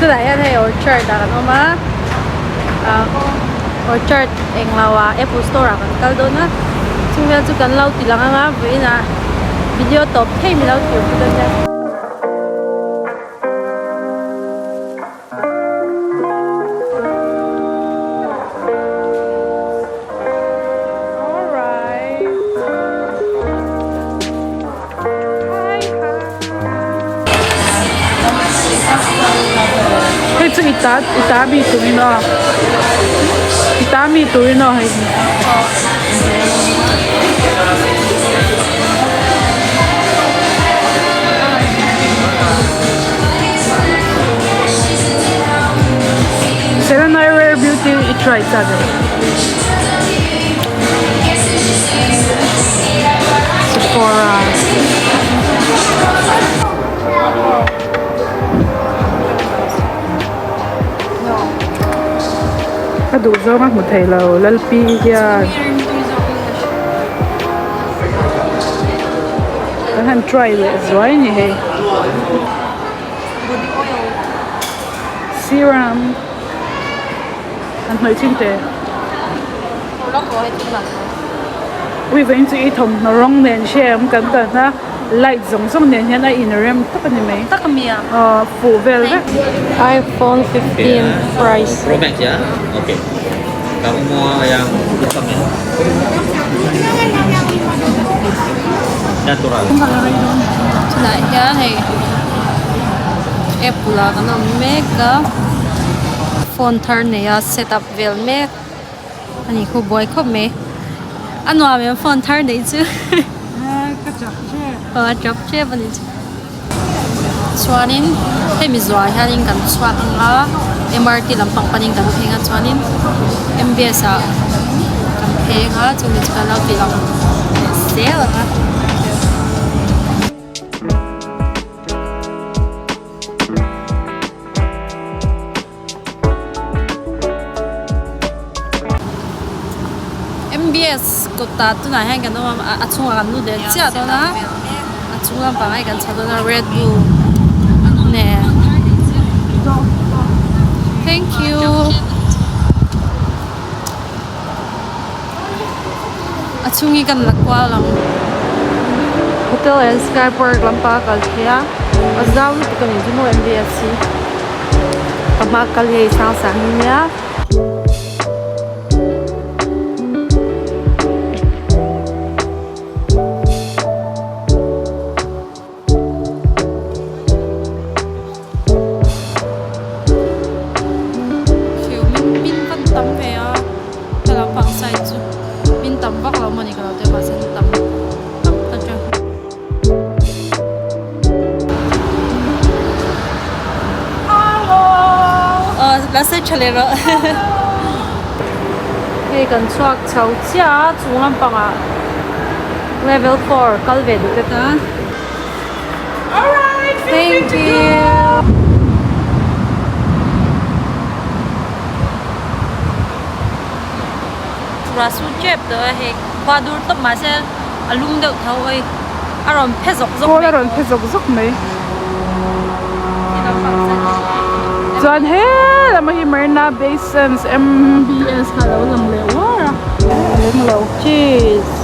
Tunah hian hei orchard ah kan awm a ah orchard englo ah apple store ah kan kal dawn a chung vel chu kan lo ti lang ang a vawiin ah video tawp thei min lo tir pui dawn nia. Hei chu i ta i ta mi turin aw i ta mi turin aw hei hi. Serenai Rare Beauty i try chak e. Sephora. Ka duh zawng a hmu thei lo Lalpi hian. Kan han try leh zuai a ni hei. Serum an hnawih chin teh. Ui vawiin chu i thawmhnaw rawng nen hriam kan kalna light zawng zawng nen hian a inrem tak a ni mai. Aw fuh vel vek. Iphone 15 price. Pro Max ya? Okey. Kamu mau yang hitam ya? Natural. Tunah hian hei apple ah kan awm mek a phone thar nei a set up vel mek a ni khu buai khawp mai a nuam em phone thar neih chu aw a chak tep a ni chu. Chuanin hemi zuah hianin kan chhuak ang a M_R_T lampang panin kan pheng a chuanin M_B_S ah kan pheng a chumi chu kan lo ti lang leh zel ang a. M_B_S kawtah tunah hian kan awm a a chhungah kan lut leh chiah dawn a a chung lampang ah kan chho dawn a red bull nen thank you a chhung hi kan la kual ang hotel and sky park lampang a kal thei a a zau lutuk a ni chu maw M_B_S hi. Ka hma kal hi a i sang sang hi nia. Khiu min min van tam ve a ka lampang side chu min tam vak lo mawni ka lo tia mahse an tam tak tak a. Aw la sawi tha leh rawh hei kan chhuak chho chiah a chung lampangah level four kal ve duh te tan thank you. Chura su tep tawh a hei khua dur tawp mahse a lum deuh tho oi a rawn phe zawk zawk mai a rawn phe zawk zawk mai chuan he lama hi Marina Bay Sands M_B_S kha a lo lang leh uar a a leng lo cheese.